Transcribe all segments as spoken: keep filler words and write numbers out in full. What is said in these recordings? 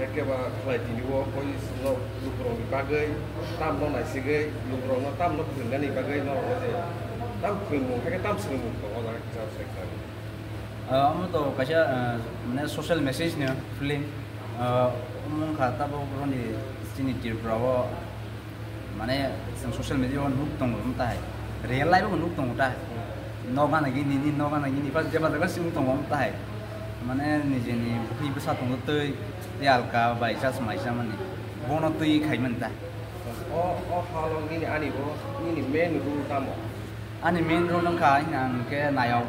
Keba khlai tini o koi no lukurokni bagwi tamno naisigwi lukurokno tamno phwrwngnani bagwi norokno je tam phwrwngmung hakhe tam swrwngmung tongo jaga kisa swrwngmung. Ah, omo to kaisa, ah, mane social message ni film, ah, omo wngkha tabuk roni chini Tripura o. Mane chwng social media o nuk tongo wng tahai, real life o nuk tongo tahai, noga nagi nini noga nagi nini pas jeba jaga si wng tongo wng tahai, mane nijeni bwkhi bwsa tongo twi tei alka bai chas mai chamani bono twi khaimani ta. O o halo nini ani bo nini main role tamo? Ani main role wngkha hwnka hwnkhe nayok,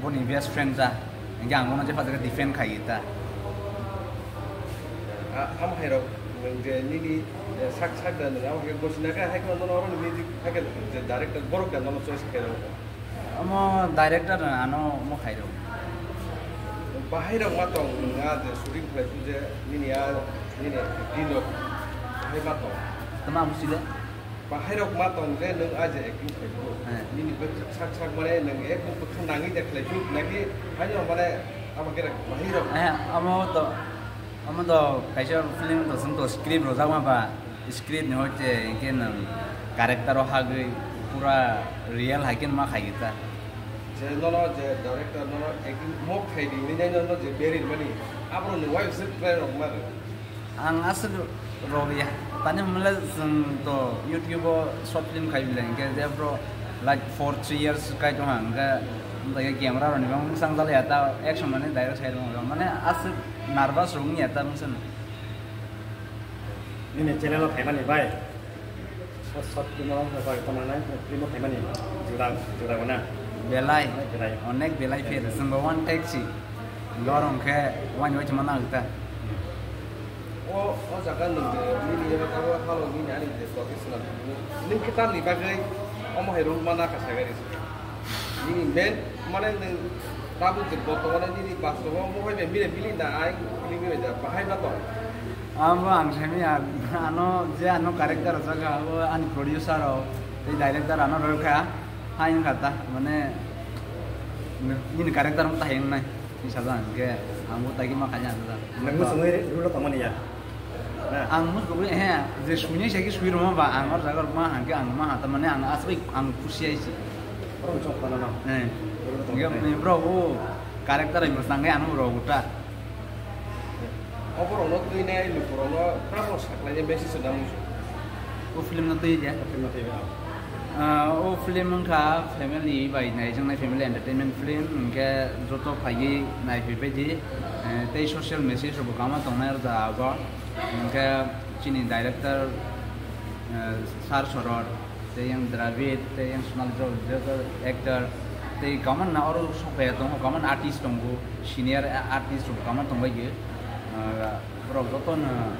boni best friend ja, hwnkhe ang bono jepha jaga defend khai ta. A- amo hai rok nwng je nini, eh, sak sak da nwng amo hai khe gosi naka hai khe nono oro ni music hai khe je director borok da nono choice khai rok. Amo director ano mo khai rok. Bahai rok ma tong nwng a je shooting khlai phu je nini a nini din rok bahai ma tong. Tama amo sile? Bahai rok ma tong je nwng a je acting khlai phu. He. Nini bwkha sak sak mane nwng ekdom bwkha nangwi de khlai phu naki haino mane amo khe bahai rok. Eh, amo to, amo to kaisa film to sung to script rojak ma ba, script ni hoite hwnkhe nwng character o hagwi pura real hai khe ma khai ta. Je nono je director nono acting mok khai di hinwi nono je beri mani abo ni wife se plan rok ma. Ang aswk rwliya. Tani hwnle chwng to YouTube o short film khai bile, hwnkhe je bro, like, four three years kai tongha, hwnkhe bwsai khe camera rokni bang mwchang jalaiya, ta action mani direct sai rwngya, mane aswk nervous rwngya ta mungsa no. Nini channel o phaimani bai. Short, short film o wngkha koi tongma nai, film o phaimani jura, jura gana. Belai, belai. Onek belai phir, chwngbo one take si. Lorong khe wani wai chuma nang ta. O, o jaga nwng je, nini eba tabo halo nini ani je toke swnam. Nwng khe tamni bagwi omo hai rwngma na kha sagari se. Nini main mane nwng tabuk je botomane nini bastobo omo hai bai mile mili na ai, mili mili da bahai ma tong. Abo ang saimanya, ano je ano character rwjak kha, abo ani producer rok tei director ano rwkha, hai wngkha ta, mane nini character wng ta hai wngnai, ni sajak hwnkhe ang bo tagwi ma kanya ang ta. Nwng muchungwi rwlo tongmani ya? Na? Ang muchungwi, he, je suinai sai khe sui rwma ba, ang or jaga rwma hwnkhe ang ma ha, tamani ang aswk ang khusi hai se. Borok muchung phano no? He. Rwlo tongmani. Hwnkhe bro, o character hai mwchang khe ano rw ta. Oborokno twinai lukurokno tamo saklainai message rwna muchung? O film no twi de? O film no twi de, ah. Ah, o film wngkha family bai naijaknai, family entertainment film, hwnkhe joto phaiwi naiphaibaidi, eh, tei social message rokbo kwbangma tongnai o jaga o, hwnkhe chini director, eh, Sir Soror, tei yang Dravid, tei yang Sonali Chowdhury, joto actor, tei kwbangma na oro sok phaiya tongo, kwbangma artist tongo, senior artist rok kwbangma tongbaidi, ah, borok jotono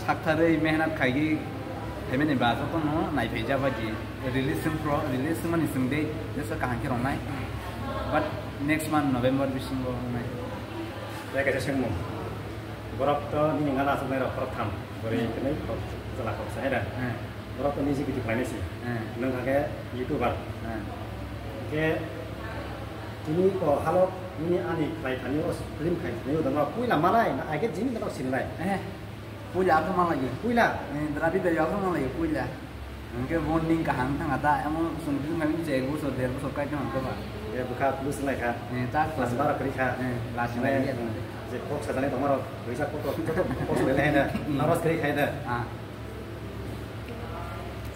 saktharwi mehnat khaigwi phaimani ba jotono naiphaijak baidi release wngphro, release wngmani chwngde jesa kaham khe rwnai, but next month November bisingo wngnai. Tei kaisa swngmung, borok to nini gana aswknai rok khoroktham, bwrwi hwnwi khorok chwla khoroksa hai da. Hmm. Borok to music video khlainai se. Hmm. Nwng hakhe YouTuber. Hmm. Hwnkhe tini to halo nini ani khlai thani o film khai thani o dano puila malai na aige jini dano sinilai. Eh, puila ako malai. Puila. Eh, Dravid bai ako malai puila. Hwnkhe bonding kaham thangkha ta, amo chwng film khai je ek bosor, der bosor kai thangkha ba. Ya bwkha plus nai kha. Eh, tak. Class baro kwrwi kha. Eh, class nai kha. Je kok sajani tongma rok, risa kok rok, kok sajani hai da. Hmm. Nervous kwrwi khai da. Ah.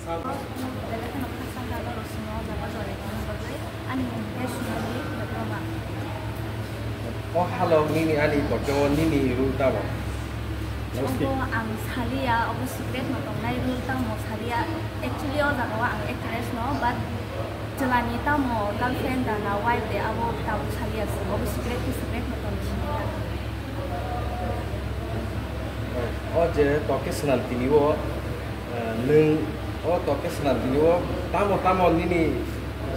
Belai kheno khakchangkha norok chwngno o jaga joraikha hwnwi bagwi ani mung khe Sonali Debbarma. O halo nini ani tokeo nini rule tamo? Obo ang saliya, obo secret no tongnai rule tamo saliya. Actually o jaga o ang actress no, but chwlani tamo girlfriend da na wife de abo tabuk saliya chwng, obo secret khe secret no tongwi sini. O je toke swnam tini o, eh, nwng o toke swnam tini o tamo tamo nini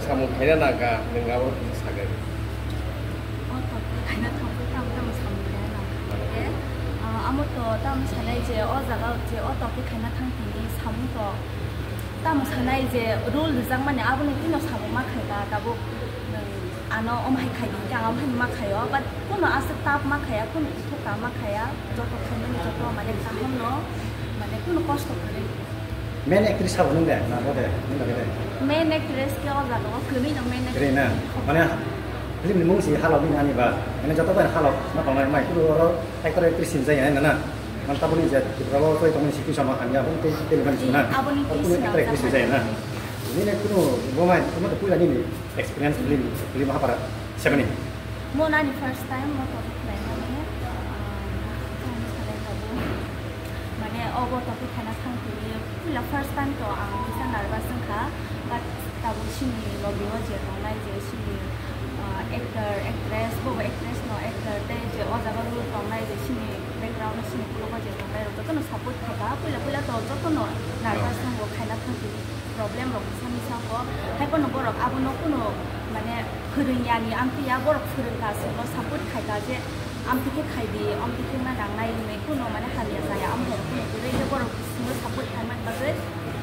samung khaina nangkha, nwng abo kisa sagari. O toke khaina thangwi tamo tamo samung khaina nangkha. Eh, ah, amo to tamo sanai je o jaga je o toke khaina thang tini samung to tamo sanai je rule rijak mani aboni tino samung ma khaika tabuk nwng ano omo hai khai di, ang omo hai ma khaio, but kuno aswk tap ma khaya, kuno Ama khaya, joto khaimani joto mane kaham no, mane kunu kosto kwrwi. Main actress sabo nung de, na bo de, nung de. Main actress ke o jaga o kwrwi no main actress. Kwrwi na, mane film ni mung si Halok Nini Ani Ba, mane joto bai Halok ma tongnai mai kunu oro actor actress sin jai na na. Man tabuni je Tripura o toi tongni situation ma hamya bo tei tei ban suna. Aboni kunu actor actress jai na. Nini kunu bo mai, kunu to puila nini experience film, film hapara sebani. Mo nani first time mo to khlaima mane, ah, tamo salai tabo. Mane obo to khaina thang thini, puila first time to ang kisa nervous wngkha, but tabo chini logi o je tongnai je chini, ah, actor, actress, bobo actress no actor tei je o jaga o tongnai je chini background o chini ulo o je tongnai rok jotono support khaikha, puila puila to jotono nervous tongo khaina thang thini. Problem rok kisa misa kho, hai phano borok abono kuno mane phwrwng yani, amtwi ya borok phwrwng ka, chwngno support khai ka je amtwi khe khai di, amtwi khe ma nang nai hinwi kuno mane hamya jaya, amo hai kuno kwrwi khe borok chwngno support khai man bagwi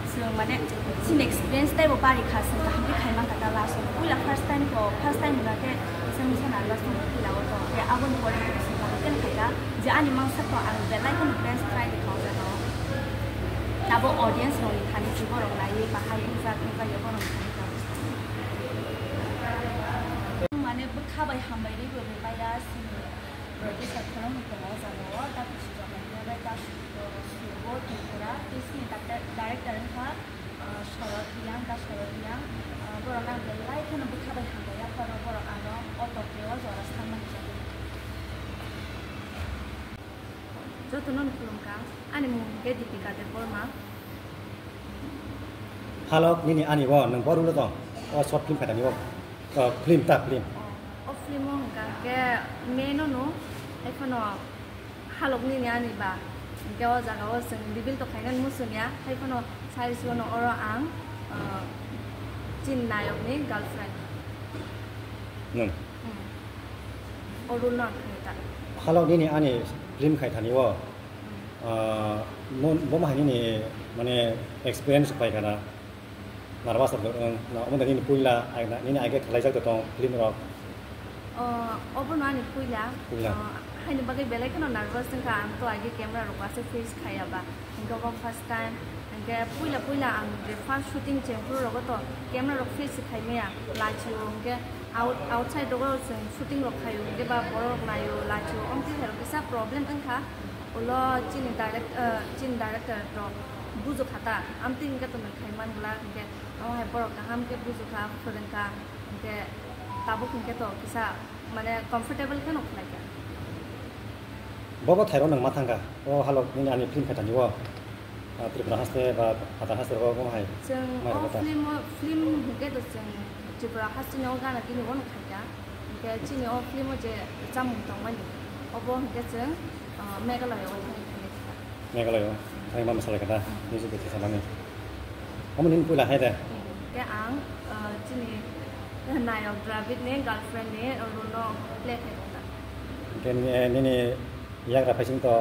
chwng mane chini experience teibo bari kha, chwng kaham khe khai man kha ta last o puila first time to, first time hwnkha khe kisa misa nang last o puila o to, khe aboni pore khe chwng kaham khe khai ka je ani mangsa to ang belai kheno best try de kha o jaga o. Tabo audience rokni thani si borok naiwi bahai wngjak wngjak ya borok thani tamo. Mane bwkha bai hambai rwi bo rwmaya sini producer khoroknwi tongo o jaga o, Daku Sujak Mahiya bai Daku Subo Tripura tei sini director wngkha, ah, Sorot Riyang, Da Sorot Riyang, ah, borok ang belai kheno bwkha bai hambai ya pharo borok ano o tokyo o jora sangma hwnjagwi. Jotono khulumkha, ani mung hwnkhe Deepika Debbarma. Halok Nini Ani Ba, nwng bo role o tong? O short film khaitani o, o film ta film. O film o hwnkha khe main o no, hai phano Halok Nini Ani Ba. Hwnkhe o jaga o chwng reveal to khainani muchung ya, hai phano sai sio no oro ang, uh, chini nayok ni girlfriend. Nwng? Hmm. O role no ang khainai ta. Halok Nini Ani film khaithani o, hmm, ah, mo-, bo ma hai nini mane experience pai kana? Nervous rok, um, na omo nini puila, ai na, nini age khlaijak tong film rok? O, obo no ani puila. Puila. O, haini bagwi belai kheno nervous wngkha ang to age camera rok ase face khaya ba. Hingke obo first time, hingke puila puila ang je first shooting chengphuru rogo to camera rok face se khai maya, lachio hingke out-, outside rogo chwng shooting rok khaio hingke ba borok rok naio lachio, omtwi hai rok kisa problem wngkha, ulo chini direct-, eh, chini director rok bujo kha ta, amtwi hingke to nwng khai man glak hingke omo hai borok kaham khe bujo kha, phwrwng kha, hingke tabuk hingke to kisa mane comfortable kheno khlai kha. Bobo thairo nwng ma thangkha, o Halok nini ani film khaitani o, ah, Tripura haste ba phatar haste rogo omo hai. Chwng mai o rwkha ta. Film o, film hwnkhe to chwng Tripura haste ni o gana gini bono khaikha. Hwnkhe chini o film o je chamung tongmani, obo hwnkhe chwng, ah, Meghalaya o thangwi khaikha. Meghalaya o thangwi ma mwsalai kha ta, music video sanani. Omo nini puila hai de? Hwnkhe ang, ah, chini nayok Dravid ni girlfriend ni role no play khai tongkha. Hwnkhe ni-, nini yagra phaising to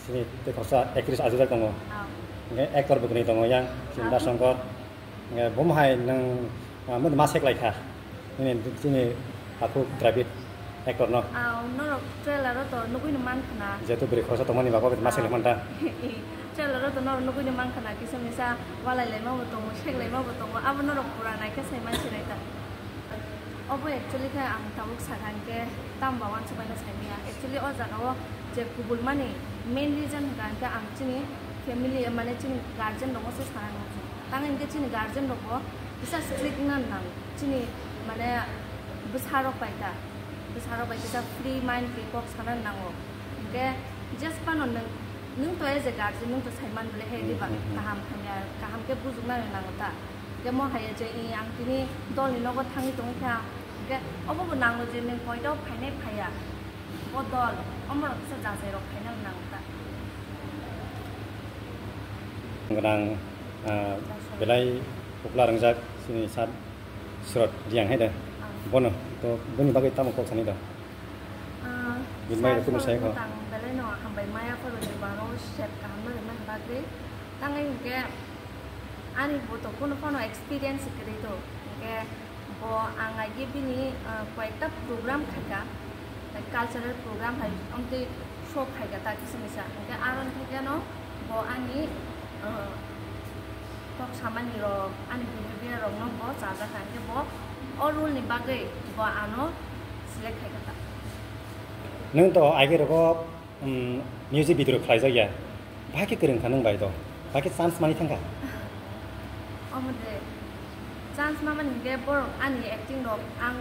sini tei khoroksa actress ajijak tongo. Ah. Hwnkhe actor bo kwnwi tongo yang, Sinda Songkor. Hwnkhe bomo hai nwng, ah, muitu ma seklai kha. Nini, chini hakhuk Dravid actor no. Ah, norok trailer o to nugui no man khna. Jehetu bwrwi khoroksa tongmani bagwi ma seklai man ta. Trailer o to norok nugui no man khna, kisa misa walai lai ma bo tongo, seklai ma bo tongo. Abo norok pura naikhe sai man sinai ta. Obo actually khe ang tabuk sakha hwnkhe tamo ba uansukmano saimanya. Actually o jaga o je kubulmani main reason hwnkha hwnkhe ang chini family mane chini guardian rokno se sana nangkha. Tamo hwnkhe chini guardian rokbo kisa strict wngna nango. Chini mane bwsarok bai ta, bwsarok bai kisa free mind bai kok sana nango. Hwnkhe just phano nwng, nwng to as a guardian nwng to saiman bole he diba kaham hamya kaham khe bujuknani nango ta. Hwnkhe mo hai je, i, ang tini dolni nogo thangwi tongwi kha, hwnkhe obo bo nango je nwng koito phainai phaiya, o dol, omorok kisa jachairok phaina nango ta. Gwnang, ah, belai popular wngjak chini sat Surot Riyang hai da. Ah. Bono, to boni bagwi tamo kok sani da? Ah, bini bagwi sir, kunu sai kho. Tang belai no hambai maya phoro ni baro set kaham no rwna bagwi. Tangwi hwnkhe ani bo to kunu phano experience kwrwi to. Hwnkhe bo ang aige bini, ah, koyekta program khaikha, like cultural program hai, amtwi Show khaikha ta kisa misa. Hwnkhe aro hwnkhe no bo ani, uh, kok samani rok, ani behavior rok no bo chajak kha. Hwnkhe bo o role ni bagwi bo ano select khaikha ta. Nwng to age rogo, um, music video rok khlaijak ya. Bahai khe kwrwng kha nwng bai to. Bahai khe chance mani thangkha. Omo de. Chance mamani hwnkhe borok ani acting rok ang,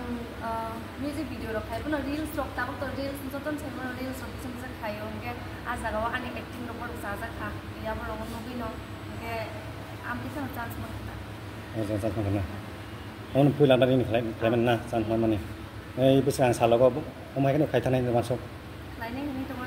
ah, music video rok khai, bono reels rok tabuk to reels jotono sai mano reels rok kisa misa khaio hwnkhe ah jaga o ani acting rok borok chajak kha, ya borok nugwi no hwnkhe ang kisa chance mankha. Oh, chance mankha na. Omo puila na rini khlai, khlai man na chance mamani. Ei bwswk ang salogo omo hai kheno khai thani wansuk. Khlainai hwnwi tong